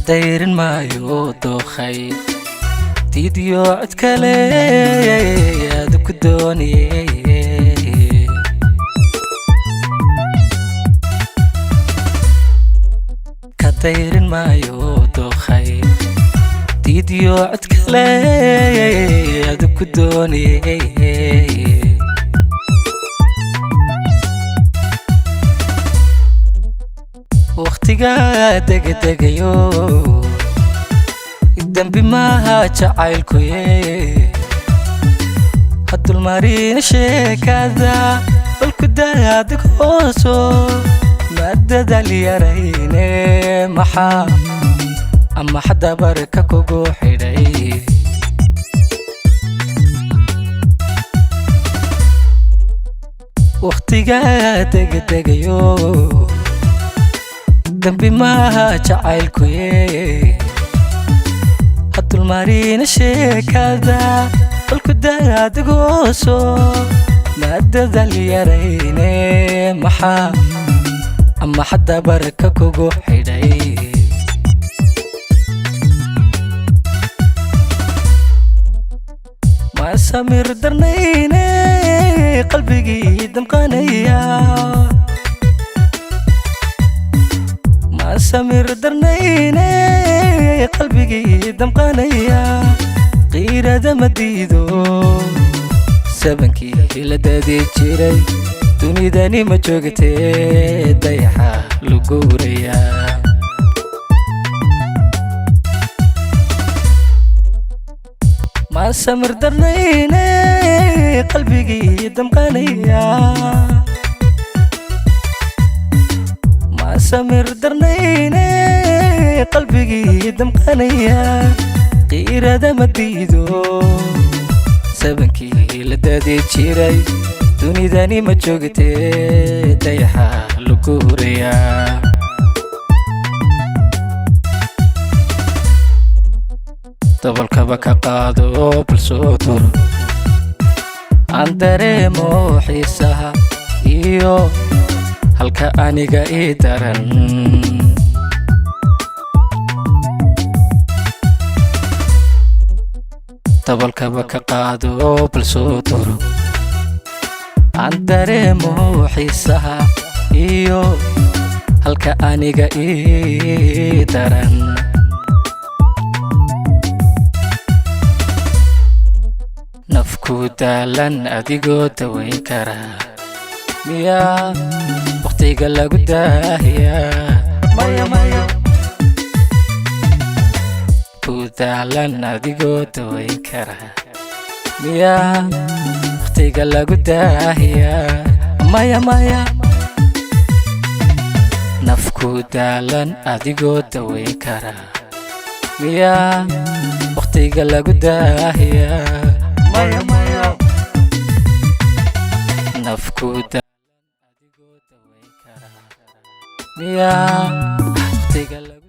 Dayrin maayo dookhay, diidiyo cod kale aad ku dooniye. Ka dayrin maayo dookhay, diidiyo cod kale aad ku dooniye. Wakhtiga degdegayo, dembi maaha jacaylkuye. Hadulmarin sheekada, balku daadig hooso, madadaal yarayne. Maxaa ama xadabarka kugu xidhay? Wakhtiga degdegayo, dembi maaha jacaylkuye. Hadulmarin sheekada, balku daadigooso, madadaal yarayne. Maxaa ama xadabarka kugu xidhay? Ma samir darnayne, qalbigii damqanaya. Ma samir darnayne, qalbigii damqanaya. Qiirada ma diido, sabankii la daadi jiray dunidani ma joogtee, dayaxa laguuraya. Ma samir darnayne, qalbigii damqanaya. Ma samir darnayne, qalbigii damqanaya. Qiirada ma diido, sabankii la daadi jiray dunidani ma joogtee, dayaxa laguuraya. Dabolkaba ka qaado, bal soo duro, aan dareemo xiisaha iyo halka aniga ii daran. Dabolkaba ka qaado, bal soo duro, aan dareemo xiisaha iyo halka aniga ii daran. Nafku daalan adigoo dawayn kara, miyaa wakhtiga lagu daahiyaa? Maya, maya. Ku daalan adigoo dawayn kara, miyaa wakhtiga lagu daahiyaa? Maya, maya. Nafku daalan adigoo dawayn kara, miyaa wakhtiga lagu daahiyaa? Maya, maya. Nafku daalan adigoo dawayn kara, miyaa wakhtiga lagu